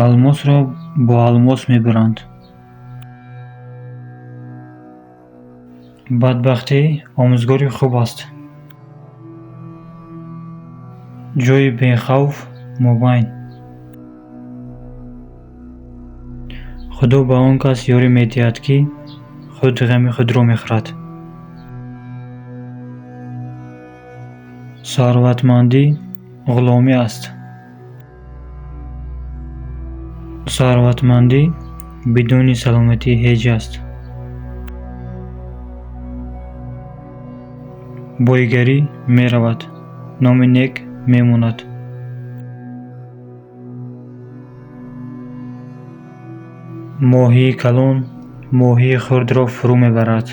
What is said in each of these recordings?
Алмосро бо алмос мебуранд. Бадбахтӣ омӯзгори хуб аст. Ҷойи бехавф мобайн. Худо ба он кас ёрӣ медиҳад, ки худ ғами худро мехӯрад. Сарватмандӣ ғуломӣ аст. Сарватмандӣ бидуни саломатӣ ҳеҷ аст. Бойгарӣ меравад, номи нек мемонад. Моҳии калон моҳии хурдро фурӯ мебарад.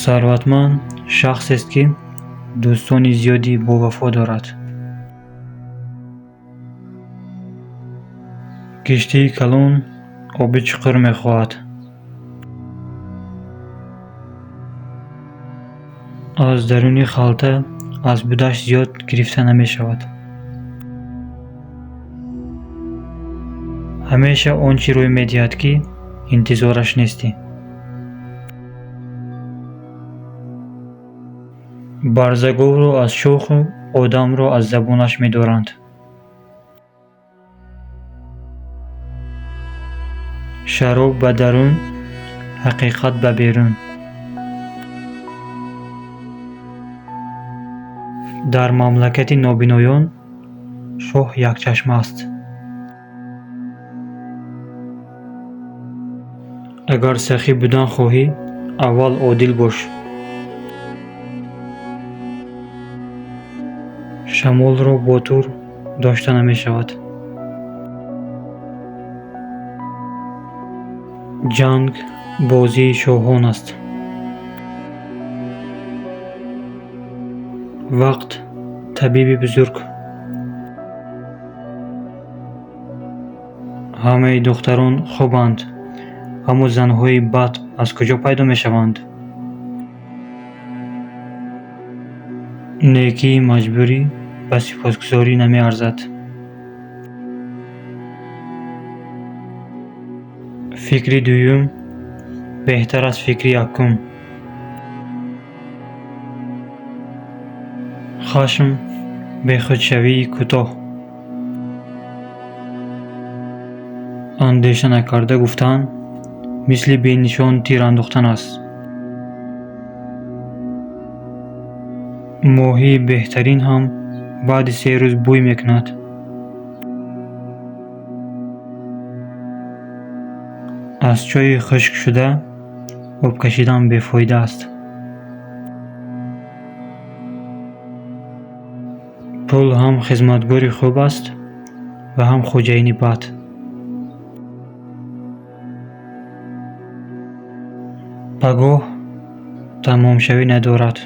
Сарватманд шахсест, ки дӯстони зиёди бовафо дорад. Киштии калон оби чуқур мехоҳад. Аз даруни халта аз будааш зиёд гирифта намешавад. Ҳамеша он чӣ рӯй медиҳад, ки интизораш нестӣ. Барзаговро аз шоху одамро аз забонаш медоранд. Шароб ба дарун, ҳақиқат ба берун. Дар мамлакати нобиноён шоҳ якчашма аст. Агар сахӣ будан хоҳӣ, аввал одил бош. Шамолро бо тӯр дошта намешавад. Ҷанг бозии шоҳон аст. Вақт табиби бузург. Ҳамаи духтарон хубанд, аммо занҳои бад аз куҷо пайдо мешаванд? Некии маҷбурӣ ба сипосгузорӣ намеарзад. Фикри дуюм беҳтар аз фикри якум. Хашм бехудшавии кӯтоҳ. Андеша накарда гуфтан мисли бенишон тир андохтан аст. Моҳии беҳтарин ҳам баъди се рӯз бӯй мекунад. Аз чойи хушкшуда об кашидан бефоида аст. Пул ҳам хизматгори хуб аст ва ҳам хоҷаини бад. Пагоҳ тамомшавӣ надорад.